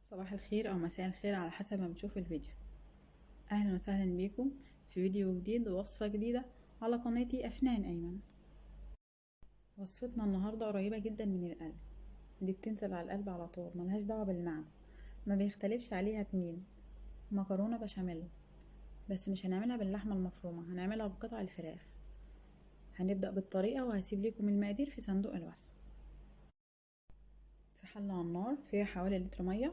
صباح الخير أو مساء الخير على حسب ما بتشوف الفيديو. أهلا وسهلا بيكم في فيديو جديد ووصفة جديدة على قناتي أفنان أيمن. وصفتنا النهاردة قريبة جدا من القلب، دي بتنزل على القلب على طول، ملهاش دعوة بالمعدة، ما بيختلفش عليها اتنين. مكرونة بشاميل، بس مش هنعملها باللحمة المفرومة، هنعملها بقطع الفراخ. هنبدأ بالطريقة وهسيب لكم المقادير في صندوق الوصف. في حلة على النار فيها حوالي لتر مية،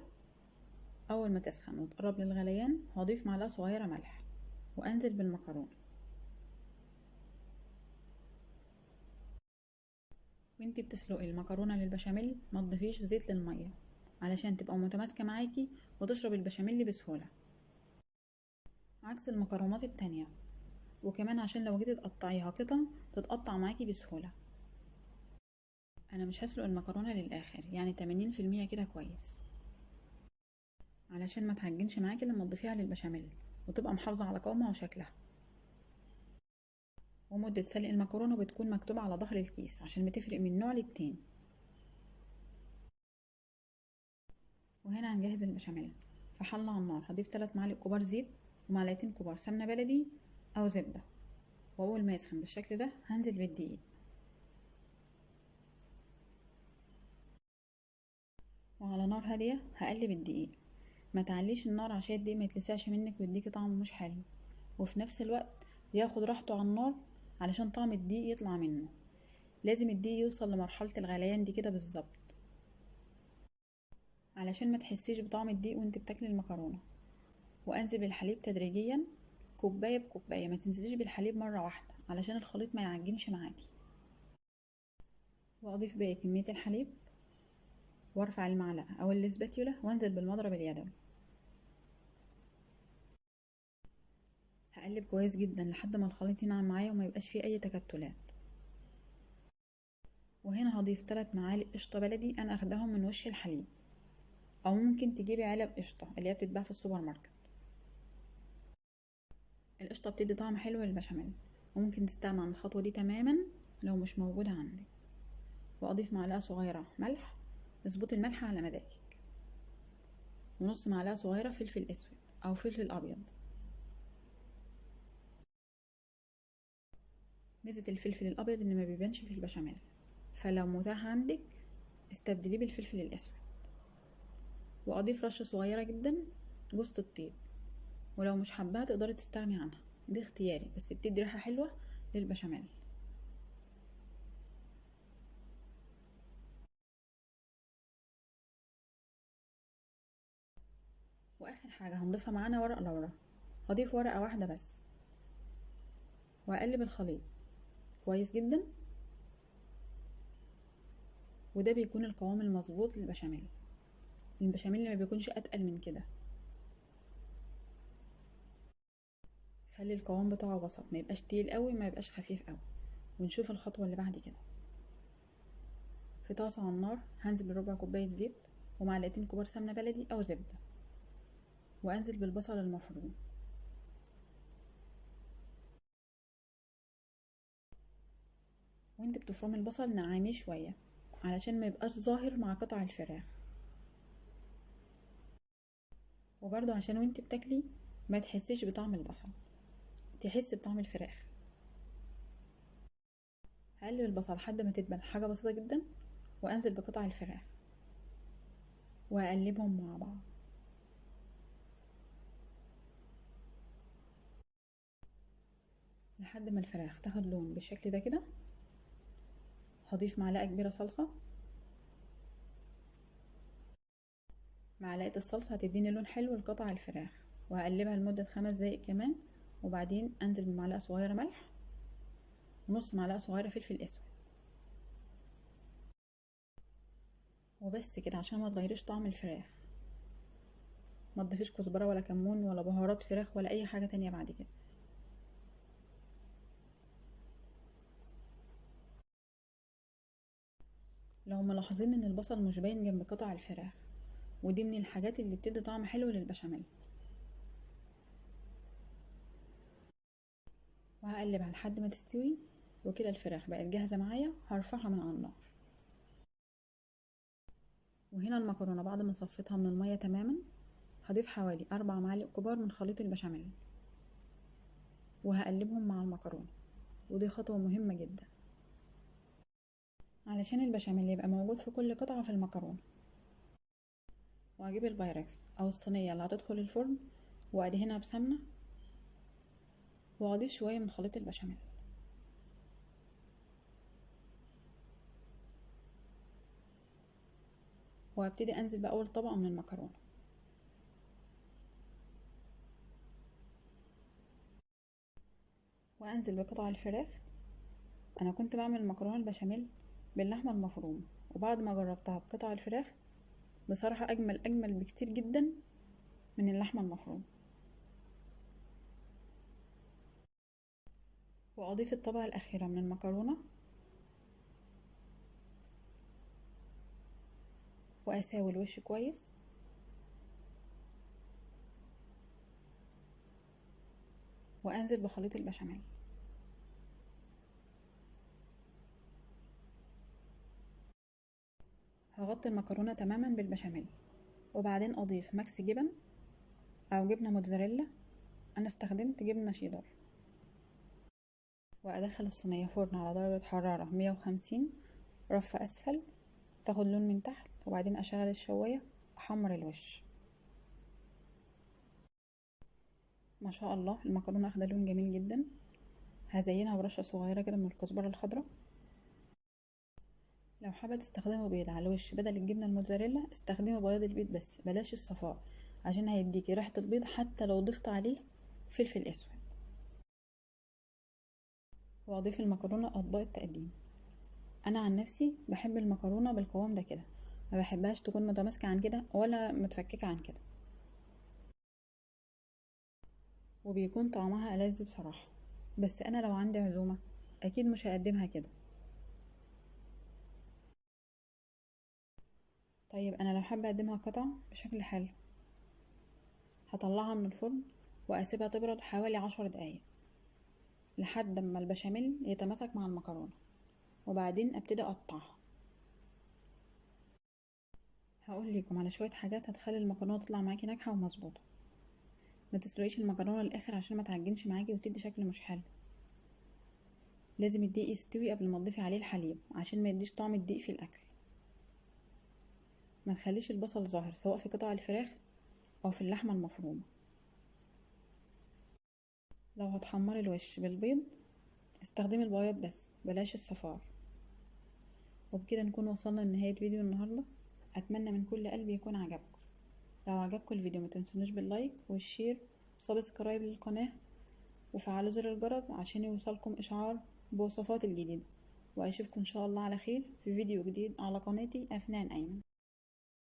أول ما تسخن وتقرب للغليان هضيف معلقة صغيرة ملح وأنزل بالمكرونة. وانتي بتسلقي المكرونة للبشاميل ما تضيفيش زيت للمية علشان تبقى متماسكة معاكي وتشرب البشاميل بسهولة، عكس المكرونات التانية. وكمان عشان لو جيتي تقطعيها قطع تتقطع معاكي بسهولة. أنا مش هسلق المكرونة للآخر، يعني 80% كده كويس، علشان ما تعجنش معاكي لما تضيفيها للبشاميل وتبقى محافظة على قوامها وشكلها. ومدة سلق المكرونة بتكون مكتوبة على ظهر الكيس عشان بتفرق من نوع للتاني. وهنا هنجهز البشاميل. في حلة على النار هضيف 3 معالق كبار زيت ومعلقتين كبار سمنة بلدي أو زبدة، وأول ما يسخن بالشكل ده هنزل بالدقيق. وعلى نار هادية هقلب الدقيق، ما تعليش النار عشان الدقيق ما يتلسعش منك ويديكي طعم مش حلو، وفي نفس الوقت ياخد راحته على النار علشان طعم الدقيق يطلع منه. لازم الدقيق يوصل لمرحلة الغليان دي كده بالظبط علشان ما تحسيش بطعم الدقيق وانت بتاكلي المكرونة. وانزل بالحليب تدريجيا كوباية بكوباية، ما تنزليش بالحليب مرة واحدة علشان الخليط ما يعجنش معاكي. واضيف باقي كمية الحليب وارفع المعلقة او الاسباتيولا وانزل بالمضرب اليدوي. هقلب كويس جدا لحد ما الخليط ينعم معايا وما يبقاش فيه اي تكتلات. وهنا هضيف 3 معالق قشطة بلدي انا اخدهم من وش الحليب، او ممكن تجيبي علب قشطة اللي هي بتتباع في السوبر ماركت. القشطة بتدي طعم حلو للبشاميل، وممكن تستغنى عن الخطوة دي تماما لو مش موجودة عندك. واضيف معلقة صغيرة ملح، اظبطي الملح على مزاجك، ونص معلقة صغيرة فلفل اسود او فلفل ابيض. ميزة الفلفل الابيض ان ما بيبانش في البشاميل، فلو متاح عندك استبدليه بالفلفل الاسود. واضيف رشة صغيرة جدا جوزة الطيب، ولو مش حباها تقدري تستغني عنها، دي اختياري بس بتدي ريحة حلوة للبشاميل. واخر حاجة هنضيفها معانا ورق لورا، هضيف ورقة واحدة بس، واقلب الخليط كويس جدا. وده بيكون القوام المظبوط للبشاميل. البشاميل ما بيكونش اتقل من كده، خلي القوام بتاعه وسط، ما يبقاش تقيل قوي ما يبقاش خفيف قوي. ونشوف الخطوة اللي بعد كده. في طاسة على النار هنزل بربع كوباية زيت ومعلقتين كبار سمنة بلدي او زبدة، وانزل بالبصل المفروم. وانت بتفرمي البصل نعميه شوية علشان ما يبقاش ظاهر مع قطع الفراخ، وبرده عشان وانت بتاكلي ما تحسيش بطعم البصل، تحس بطعم الفراخ. هقلب البصل لحد ما تدبل، حاجة بسيطة جدا، وانزل بقطع الفراخ واقلبهم مع بعض. لحد ما الفراخ تاخد لون بالشكل ده كده. هضيف معلقة كبيرة صلصة، معلقة الصلصة هتديني لون حلو لقطع الفراخ، وهقلبها لمدة 5 دقايق كمان. وبعدين انزل بمعلقة صغيرة ملح ونص معلقة صغيرة فلفل اسود، وبس كده عشان ما تغيريش طعم الفراخ. ما تضيفيش كزبرة ولا كمون ولا بهارات فراخ ولا اي حاجة تانية بعد كده. لو ملاحظين ان البصل مش باين جنب قطع الفراخ، ودي من الحاجات اللي بتدي طعم حلو للبشاميل. وهقلبها لحد ما تستوي، وكده الفراخ بقت جاهزة معايا. هرفعها من على النار. وهنا المكرونة بعد ما صفيتها من المية تماما هضيف حوالي 4 معالق كبار من خليط البشاميل وهقلبهم مع المكرونة، ودي خطوة مهمة جدا علشان البشاميل يبقى موجود في كل قطعة في المكرونة. وهجيب البايركس او الصينية اللي هتدخل الفرن وادهنها بسمنة واضيف شوية من خليط البشاميل. وهبتدي انزل باول طبقة من المكرونة. وانزل بقطع الفراخ. انا كنت بعمل المكرونة البشاميل باللحمة المفرومة، وبعد ما جربتها بقطع الفراخ بصراحة اجمل بكتير جدا من اللحمة المفرومة. واضيف الطبقة الاخيرة من المكرونة واساوي الوش كويس. وانزل بخليط البشاميل. هغطي المكرونة تماما بالبشاميل، وبعدين اضيف mix جبن او جبنة موتزاريلا، انا استخدمت جبنة شيدر. وادخل الصينية فرن على درجة حرارة 150 رف اسفل، تاخد لون من تحت، وبعدين اشغل الشواية احمر الوش. ما شاء الله المكرونة اخده لون جميل جدا. هزينها برشة صغيرة كده من الكزبرة الخضراء. لو حابة تستخدموا بيض على الوش بدل الجبنة الموتزاريلا استخدموا بياض البيض بس، بلاش الصفار عشان هيديكي ريحة البيض حتى لو ضفت عليه فلفل اسود. واضيف المكرونة اطباق التقديم. انا عن نفسي بحب المكرونة بالقوام ده كده، ما بحبهاش تكون متماسكة عن كده ولا متفككة عن كده، وبيكون طعمها ألذ بصراحة. بس انا لو عندي عزومة اكيد مش هقدمها كده. طيب انا لو حابة اقدمها قطع بشكل حلو هطلعها من الفرن واسيبها تبرد حوالي 10 دقايق لحد ما البشاميل يتماسك مع المكرونة، وبعدين ابتدي اقطعها. هقول لكم على شوية حاجات هتخلي المكرونة تطلع معاكي ناجحة ومظبوطة. ما تسلقيش المكرونة للاخر عشان ما تعجنش معاكي وتدي شكل مش حلو. لازم الدقيق يستوي قبل ما تضيفي عليه الحليب عشان ما يديش طعم الدقيق في الاكل. ما تخليش البصل ظاهر سواء في قطع الفراخ او في اللحمة المفرومة. لو هتحمري الوش بالبيض استخدمي البياض بس، بلاش الصفار. وبكده نكون وصلنا لنهاية فيديو النهاردة. اتمنى من كل قلبي يكون عجبكم. لو عجبكم الفيديو ما تنسونوش بال like وال share و subscribe للقناة، وفعلوا زر الجرس عشان يوصلكم اشعار بوصفات الجديدة. واشوفكم ان شاء الله على خير في فيديو جديد على قناتي افنان ايمن.